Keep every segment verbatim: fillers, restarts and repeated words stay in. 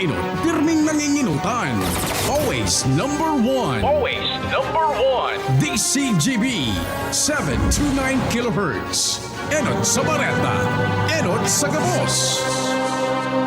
Inot, pirming nanginginutan. Always number one. Always number one. D C G B, seven two nine kilohertz. Enot sa Bareta. Enot sa Gabos.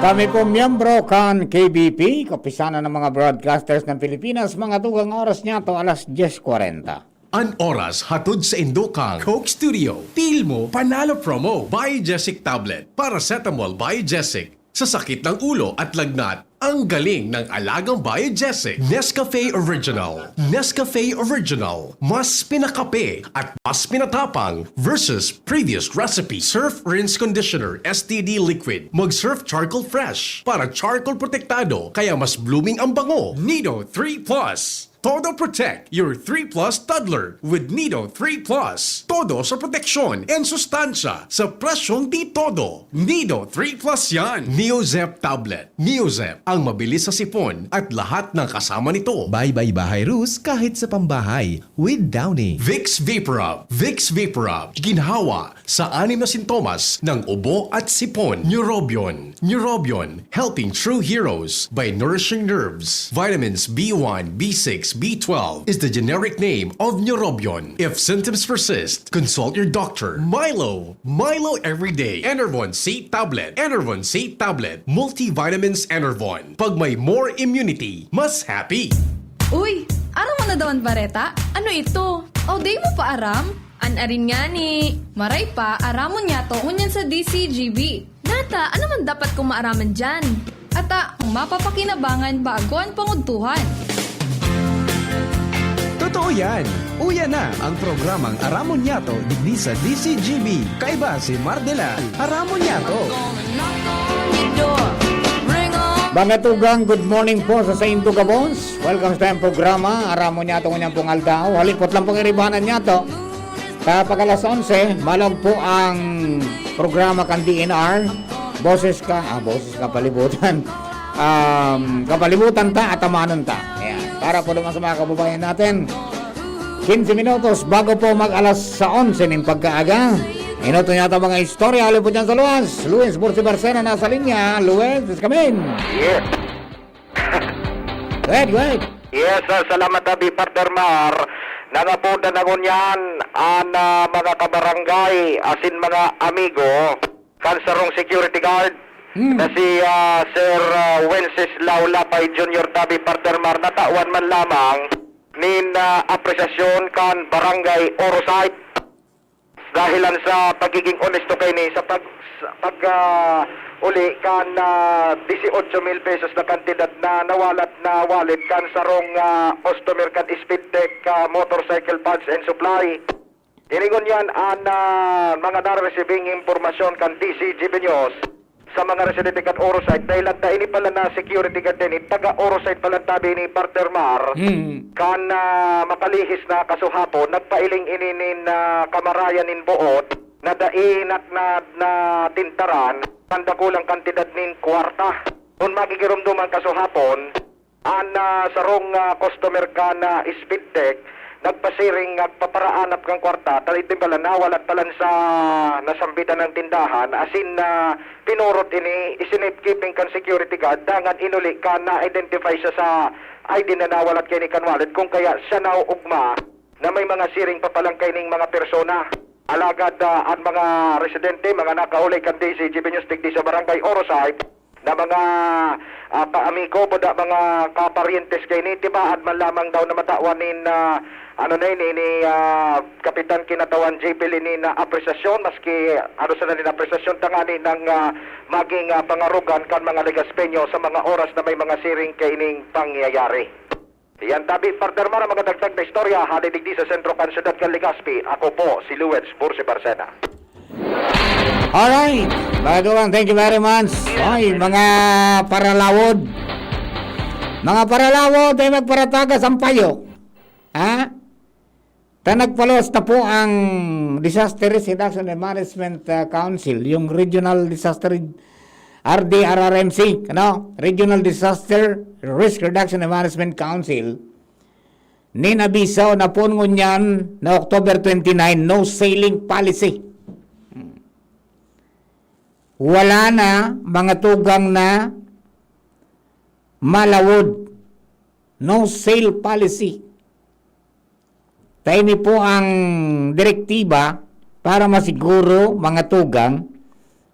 Kami po miyembro kan K B P, Kapisanan ng mga Broadcasters ng Pilipinas, mga tugang oras niya to alas diyes kwarenta. An oras hatod sa Indokang Coke Studio. Feel mo, panalo promo. Biogesic tablet. Paracetamol Biogesic. Sa sakit ng ulo at lagnat, ang galing ng alagang Biogesic. Nescafe Original. Nescafe Original. Mas pinakape at mas pinatapang versus previous recipe. Surf Rinse Conditioner S T D Liquid. Mag Surf Charcoal Fresh para charcoal protektado kaya mas blooming ang bango. Nido three plus. Todo Protect your three plus toddler with Nido three plus. Todo sa proteksyon and sustansya sa presyong di todo. Nido three plus yan. Neozep Tablet. Neozep, ang mabilis sa sipon at lahat ng kasama nito. Baybay Bahay Rus kahit sa pambahay with Downy. Vicks Vaporub. Vicks Vaporub. Ginhawa sa anim na sintomas ng ubo at sipon. Neurobion. Neurobion, helping true heroes by nourishing nerves. Vitamins B one, B six, B twelve is the generic name of Neurobion. If symptoms persist, consult your doctor. Milo. Milo every day. Enervon C tablet. Enervon C tablet. Multivitamins Enervon. Pag may more immunity, mas happy. Uy, aram mo na daw an bareta? Ano ito? O, di mo pa aram? An arin ngani. Maray pa, aramon niyato ngunyan sa D C G B. Nata, ano man dapat kong maaraman diyan? Ata, kung mapapakinabangan bago an pangudtuhan. Totoo yan! Uya na ang programang Aramon Niyato digdi sa D C G B. Kaiba si Mardelan. Aramon Niyato! Mga tugang, good morning po sa saindo gabos. Welcome sa tayong programa, Aramon Niyato ngunyan pong aldaw. Halipot lang pong iribanan niyato. Kapag alas onse, malog po ang programa kan D N R. Boses ka, ah, boses ka palibutan. Um, kapalibutan ta, atamanon ta. Ayan. Para po naman sa mga kababayan natin, quince minutos bago po mag alas sa onse nin pagkaaga. Inoto niyato mga istorya, huli po dyan sa luwas. Luis Bursi Barcena nasa linya. Luis, is coming. Yes. Go ahead, go ahead. Yes, ah, salamat abi, Partner Mar. Nangapodan na ngunyan an ah, mga kabarangay asin mga amigo kan sarong security guard Hmm. na si ah, Sir ah, Wenceslao Lapay Junior tabi, Partner Mar, natawan man lamang nin ah, apresasyon kan Barangay Orosite. Dahilan sa pagiging onesto kaini sa pag sa pag ah, uli kan ah, dieciocho mil pesos na kantidad na nawalat na wallet kan sarong ah, customer kan Speedtech ah, Motorcycle Parts and Supply. Ini ngunyan an ah, mga naresibing impormasyon kan D C G B News sa mga residente kan Orosite, dahilan ta ini pala na security guard din, taga Orosite pala tabi ni Partner Mar, Hmm. kan ah, makalihis na kasuhapon, nagpailing ini nin ah, kamarayan nin buot na dai na, na, na tintaran kan dakulang kantidad nin kwarta. Kun magigiromdoman kasuhapon, an ah, sarong ah, customer kan ah, Speedtech, nagpasiring, nagpaparaanap kan kwarta, ta iti pala nawalat palan sa nasambitan ng tindahan, asin na pinurot ini, isinafekeeping kan security guard, dangan inuli kan na-identify siya sa I D na nawalat kaini kan wallet, kung kaya siya naugma na may mga siring pa palan kaining mga persona. Alagad ah, an mga residente, mga nakauli kan D C G B News digdi sa Barangay Orosite, na mga ah, kaamigo, buda mga kaparyentes kaini, tibaad man lamang daw na matawan nin ah, ano na ini, ni ah, Kapitan Kinatawan J P Lini na apresasyon, maski ano sana nin apresasyon, tangani nang ah, maging ah, pangarugan kan mga Legaspeño sa mga oras na may mga siring kaining pangyayari. Yan tabi, Partner Mar, ang mga dagdag na istorya, hali digdi sa sentro kan siyudad kan Legazpi. Ako po, si Luwens Bursi Barcena. Alright, mga tugang, thank you very much. Ay, mga paralawod. Mga paralawod, ay magparatagas ang payo. Ha? Ta nagpalos na po ang Disaster Risk Reduction and Management ah, Council, yung Regional Disaster R D R R M C, ano? Regional Disaster Risk Reduction and Management Council, nin abiso na poon ngunyan na October twenty-nine, no sailing policy. Wala na, mga tugang, na Malawod, no sale policy. Tayo ni po ang direktiba para masiguro, mga tugang,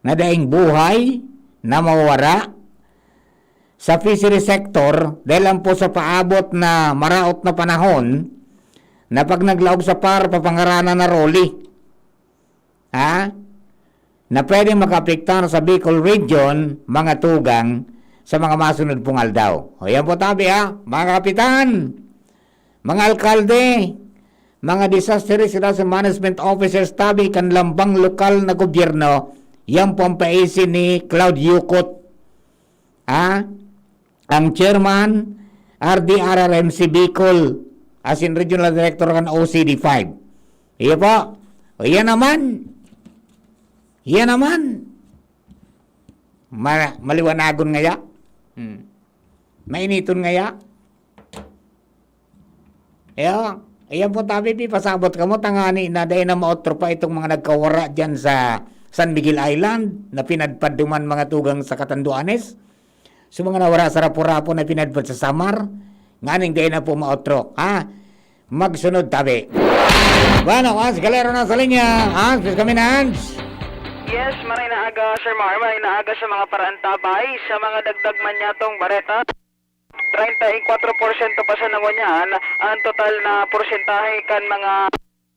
na daing buhay na mawawara sa fishery sector dahil lang po sa paabot na maraot na panahon na pag naglaog sa par, papangaranan na roli. Ha? Na pwedeng makaapektar sa Bicol Region, mga tugang, sa mga masunod pong aldaw. O yan po tabi ha, mga kapitan, mga alkalde, mga disaster risk reduction management officers tabi kan lambang lokal na gobyerno, yan po ang paisi ni Cloud Yukot. Ha? Ang chairman, R D R R M C Bicol, as in regional director kan O C D five. Iyo po. O, yan naman. Yan naman. Ma- maliwanagon ngaya. Hmm. Mainiton ngaya. Iyo, iyan po tabi, pi, pasabot kamo, tangani na dai na maotro pa itong mga nagkawara diyan sa San Miguel Island na pinadpad duman mga tugang sa Catanduanes. So, mga nawara sa Rapu-Rapu na pinadpad sa Samar, nganing dai na po maotro, ha? Magsunod tabi. Bueno, Hans Galero na sa linya. Hans, please kami na, Hans. Yes, maray na aga, Sir Mar. Maray na aga sa mga paraantabay, sa mga dagdag man yatong bareta. Treinta y cuatro porsyento pa sa nangunyan ang total na porsentahe kan mga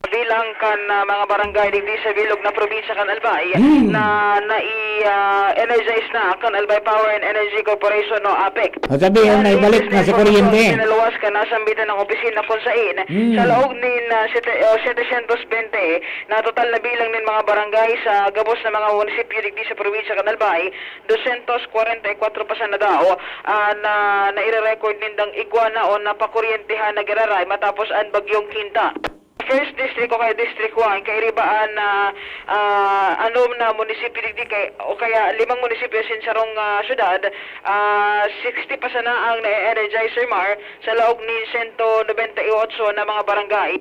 bilang kan ah, mga barangay digdi sa bilog na probinsya kan Albay Hmm. na nai-energize na kan Albay Power and Energy Corporation o APEC. O sabi, oh, naibalik na sa kuryente. Pinaluwas kan nasambitan ng opisina kung sain Hmm. sa laog nin ah, sete- oh, setecientos bente na total na bilang nin mga barangay sa gabos na mga munisipyo digdi sa probinsya kan Albay, dosyentos kwarenta y kwatro pa sana daw ah, na naire-record nindang igwa na o napakuryentehan na giraray matapos an Bagyong Quinta. First District o kaya District one, kairibaan na ah, anom na munisipyo digdi kay, o kaya limang munisipyo sin sarong ah, syudad, ah, sixty pa sana ang na-energize, Sir Mar, sa laog ni sento nobenta y otso na mga barangay.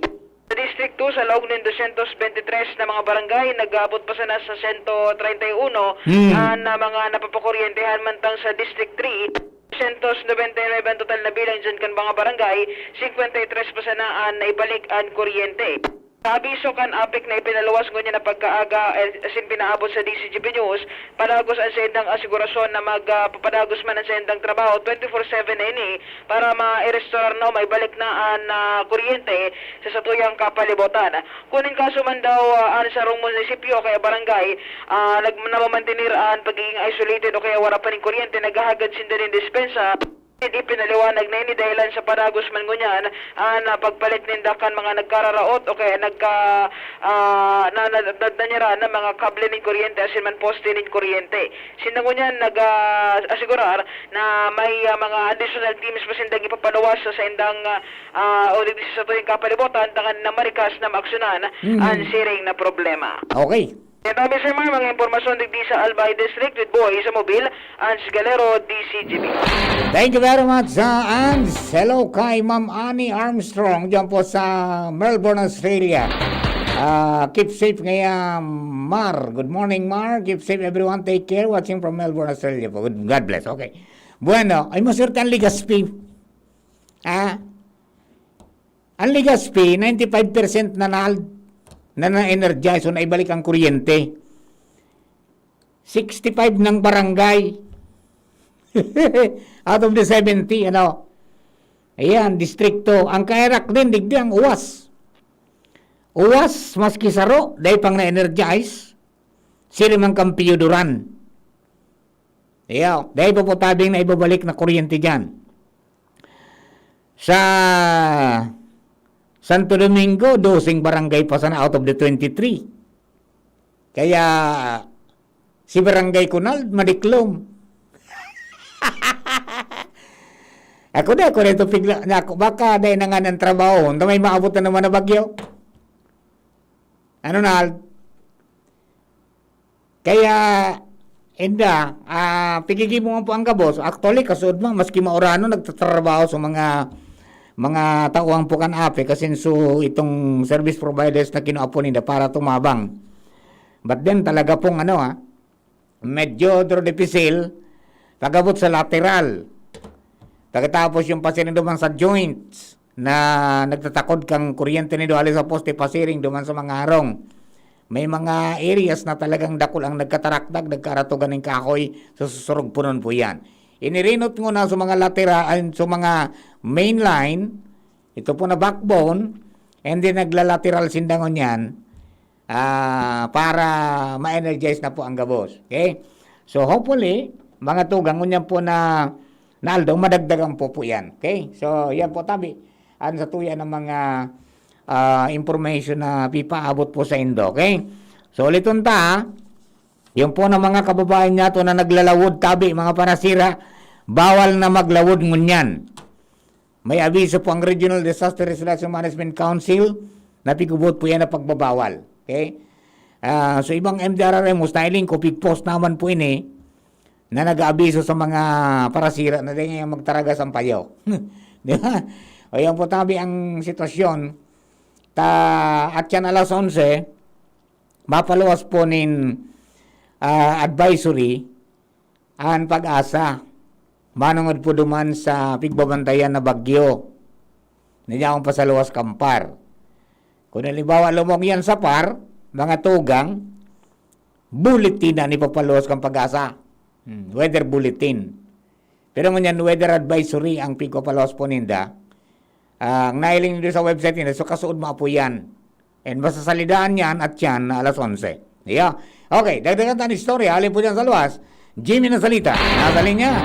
Sa District two, sa laog nin dosyentos bente tres na mga barangay, nag-aabot pa sana sa sento treinta y uno Hmm. ah, na mga napapakuryentehan, mantang sa District three, dosyentos nobenta y nuebe ang total na bilang diyan kan mga barangay, singkwenta y tres pa sana an naibalik an kuryente. Sa abiso kan APEC na ipinaluwas ngunyan na pagkaaga, eh, asin pinaabot sa D C G B News, padagos an saindang asigurasyon na mag, ah, papadagos man an saindang trabaho twenty-four seven na ini para ma-restore na o maibalik na an ah, kuryente sa satuyang kapalibutan. Kun in kaso man daw ah, an sarong munisipyo o kaya barangay ah, nag namamantener an pagiging isolated o kaya wara pa nin kuryente, naghahagad sinda nin dispensa. Ipinaliwanag na ini dahilan sa padagos man ngunyan an ah, pagpalit ninda kan mga nagkararaot o kaya nagka ah, na, na, na, na, na mga kable nin kuryente asin man poste nin kuryente. Sinda ngunyan nag ah, asigurar na may ah, mga additional teams pa sindang ipapaluwas sa saindang ah, ah, o digdi sa satuyang kapalibutan tanganing marikas na maaksyonan Mhm. an siring na problema. Okay. Yan tabi, Sir Mar, mga impormasyon digdi sa Albay District with Boy sa Mobil, Ans Galero, D C G B. Thank you very much, uh, Ans. Hello kay Ma'am Annie Armstrong dyan po sa Melbourne, Australia. Ah, keep safe ngayon, Mar. Good morning, Mar. Keep safe, everyone. Take care. Watching from Melbourne, Australia po. Good, God bless. Okay. Bueno, ay maswerte ang Legazpi. Ah, ang Legazpi, ninety-five percent na na, na na-energize o naibalik ang kuryente. Sixty-five ng barangay. Out of the seventy, ano. Ayan, distrikto. Ang kaerak din, digdi ang uwas. Uwas, maski saro, dai pang na-energize. Sila man kampiyo duran. Iyo, dai pa po tabing na ibabalik na kuryente dyan. Sa Santo Domingo, doseng barangay pa sana out of the twenty-three. Kaya, si Barangay Kunal, madiklom. Ako na, ako na ito pigla, na ako, baka dahil na nga ng trabaho, na may maabot na naman na bagyo. Ano na, Al? Kaya, inda, ah, pigigibungan po ang gabos. Actually, kasuod man, maski maurano, nagtatrabaho sa mga, mga tauang po kan APEC, kasinso itong service providers na kinuha po ninda para tumabang. But then, talaga pong ano, ah, medyo dro dipisil, pag-abot sa lateral. Pagkatapos yung pasiring duman sa joints na nagtatakod kang kuryente nindo hali sa poste pasiring duman sa mga harong. May mga areas na talagang dakul ang nagkatarakdag, nagkaratugan ning kahoy, sa susurog punon po yan. Inirinot ngona sa mga lateral, ay, sa mga main line, ito po na backbone, and then naglalateral sinda ngunyan, ah, para ma-energize na po ang gabos. Okay? So hopefully, mga tugang, ngunyan po na, na aldaw, madagdagan po po yan. Okay? So yan po, tabi. An sa tuya ng mga, ah, information na pipaabot po sa indo. Okay? So uliton ta, yung po ng mga kababayan niya to na naglalawod, tabi, mga parasira, bawal na maglawod ngunyan. May abiso po ang Regional Disaster Resolution Management Council na pigubot po yan na pagbabawal. Okay? Ah, so ibang M D R R M, styling ko, pig-post naman po ini na nag-aabiso sa mga parasira na di ngayon magtaraga sa payo. Di ba? O yan po, tabi, ang sitwasyon. Ta, at yan alas onse, mapaluwas po nin, ah, advisory an PAGASA manongod po duman sa pigbabantayan na bagyo na yaon pa sa luwas kan PAR. Kung halimbawa, lumog yan sa PAR, mga tugang, bulletin na ni papaluwas kan PAGASA. Hmm, weather bulletin. Pero ngunyan, weather advisory ang pigpapaluwas po ninda. Ah, ang nahiling nindo sa website nila, so kasuod mo apo yan. And masasalidaan yan at yan na alas onse. Iyo. Okay, dagdagan ta an istorya. Hali po dyan sa luwas, Jimmy na salita. Nasa linya.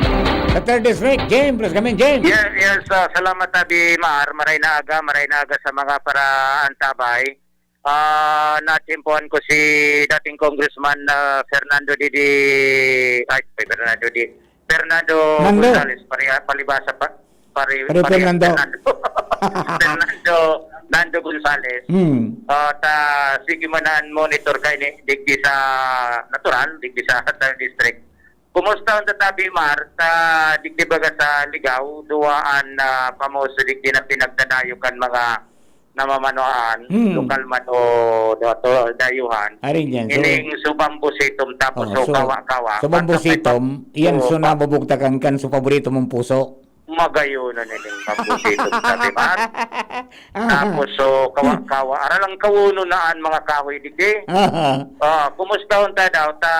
Sa third district, Jim, please come in, Jim. Yes, yes, ah, salamat, Abi Mar. Maray na aga, maray na aga sa mga paraantabay. Ah, natsimpuhan ko si dating Congressman, ah, Fernando Didi, ay, Fernando Di, Fernando Nando. Gonzales, pari-, palibasa pa, pari-, Pare pari-, Fernando. Fernando. Fernando Nando Gonzales. Hmm. Ah, ta, sige man ang monitor kay ni, digdi sa natural, digdi sa third district. Kumusta ang tatabi, Mar, sa digdi baga sa Ligao, duwaan na pamoso digdi na pinagdadayo kan mga namamanuan, Hmm. lokal man o dato-, dayuhan. Arin yan, so Ining subambusitom tapos Oh, so so, kawa-kawa. so bambusitom, Basta may pa-, iyan oo, so pa- nabubugtakan kan so paborito mong puso. Magayon na nining bambusitom, sabi, Mar. Tapos so kawa-kawa. Aralang kawuno na an mga kahoy digdi. Aha. Ah, kumusta unta daw ta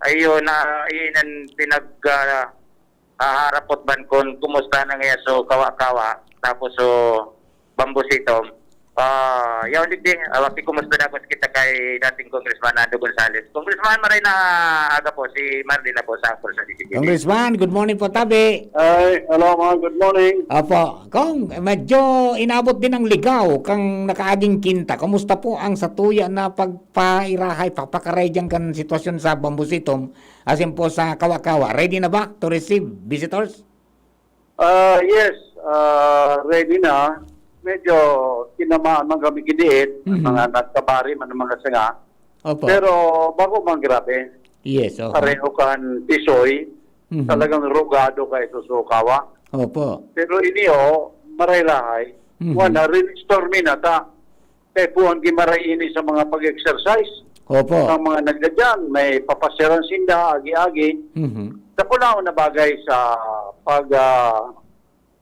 ayo na iyan pinag, ah, haharapot ban kun kumusta na ngaya so kawa-kawa, tapos so bambusitom. Ah, yaw digdi, ah, waki kumusta na kita kay dating Congressman Nando Gonzales. Congressman, maray na aga po, si Marlene na po sa Angkol sa D C T V. Congressman, good morning po, tabi. Ay, hello, mga good morning. Opo. Kong, medyo inabot din ang ligaw kang nakaaging kinta. Kumusta po ang satuya na pagpairahay, pagpakaray diyan kan sitwasyon sa Bambusitom? Asin po sa Kawa-Kawa, ready na ba to receive visitors? Ah, yes, ah, ready na. Medyo tinamaan man kami kidiit, Mhm. mga nagkabari man ang mga sanga. Opo. Pero bako man grabe. Yes, oho. Pareho kan Tisoy, Mhm. talagang rugado kay Susukawa. Opo. Pero ini, oh, maray-lahay. Mhm. Wala, rainstorm na ta. Kay puon gimaray ini sa mga pag-exercise. Opo. Ang mga nagdadyan, may papasyaran sinda, agi-agi. Mhm. Sa punaon na bagay sa pag, ah,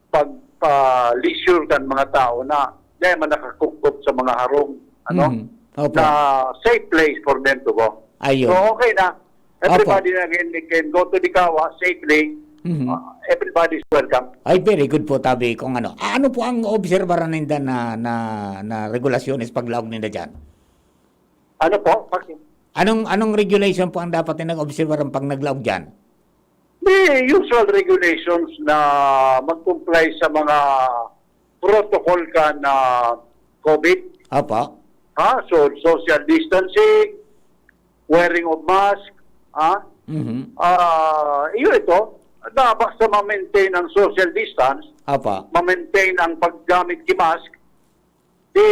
pagpa-leisure kan mga tao na dahil man nakakupkop sa mga harong, ano? Mhm. Opo. Na safe place for them to go. Ayun. So, okay na. Opo. Everybody na can, can go to the Kawa safely. Mhm. Uh, everybody is welcome. Ay, very good po, tabi, kung ano. Ah, ano po ang obserbaran ninda na, na, na regulasyones paglaog ninda dyan? Ano po? Bakit? Anong, anong regulation po ang dapat na nag-obserbaran pag naglaog dyan? The usual regulations na mag-comply sa mga protocol kan COVID. Opo. Ha? So, social distancing, wearing of mask, ha? Mhm. Ah, iyo ito. Na basta ma-maintain ang social distance, Opo. ma-maintain ang paggamit ki mask, di,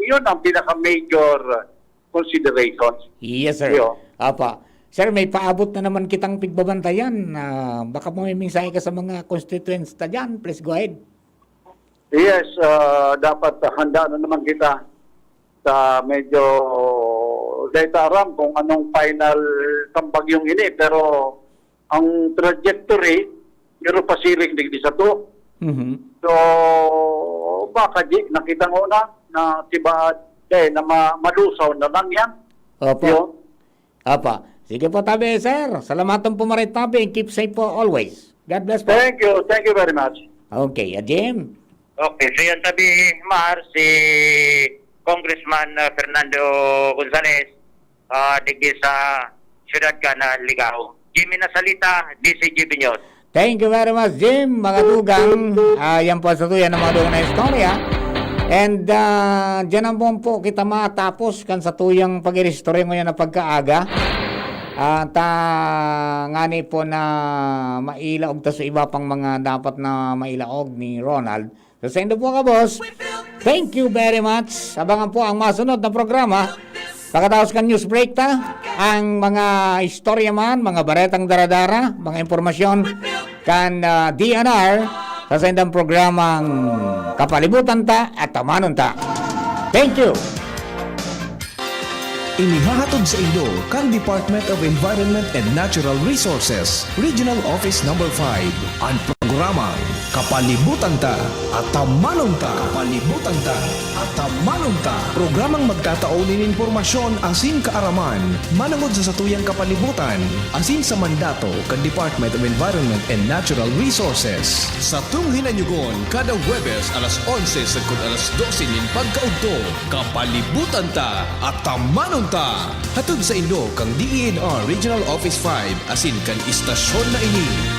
yun ang pinaka-major considerations. Yes, sir. Iyo. Opo. Sir, may paabot na naman kitang pigbabantayan. Ah, baka po may mensahe ka sa mga constituents ta dyan. Please go ahead. Yes, ah, dapat handa na naman kita sa medyo, di ta aram kung anong final kan bagyong ini, pero ang trajectory, pero pasiring digdi sato. Mhm. So, baka di, nakita mo na, na tibaad, eh, na ma- malusaw na lang yan. Opo. Yun. Opo. Sige po, tabi, sir. Salamatan po maray, tabi, and keep safe po always. God bless po. Thank you. Thank you very much. Okay, Jim. Okay, so yan tabi, Mar, si Congressman uh, Fernando Gonzales, uh, digdi sa siyudad kan Ligao. Jimmy Nasalita, D C G B News. Thank you very much, Jim. Mga dugang, ah, yan po sa tuyan ng mga dugang na istorya. And uh, dyan ang buong po kita matapos kan sa tuyang pag-iristorya ngayon na pagkaaga. At uh, ngani po na mailaog ta sa iba pang mga dapat na mailaog ni Ronald. So, sa indo po ka, boss, thank you very much. Abangan po ang masunod na programa. Pagkatapos kan news break ta, ang mga istorya man, mga baretang daradara, mga impormasyon kan uh, D N R sa saindang programang Kapalibutan Ta at Tamanon Ta. Thank you! Inihahatod sa inyo kan Department of Environment and Natural Resources, Regional Office Number five, an programang Kapalibutan Ta at Tamanon Ta. Kapalibutan Ta at Tamanon Ta. Programang magtatao nin impormasyon asin kaaraman manongod sa satuyang kapalibutan asin sa mandato kan Department of Environment and Natural Resources. Satong hinanyugon kada Huwebes alas onse sagkod alas dose nin pagkaudto. Kapalibutan Ta at Tamanon Ta. Hatod sa indo kan D E N R Regional Office five asin kan istasyon na ini.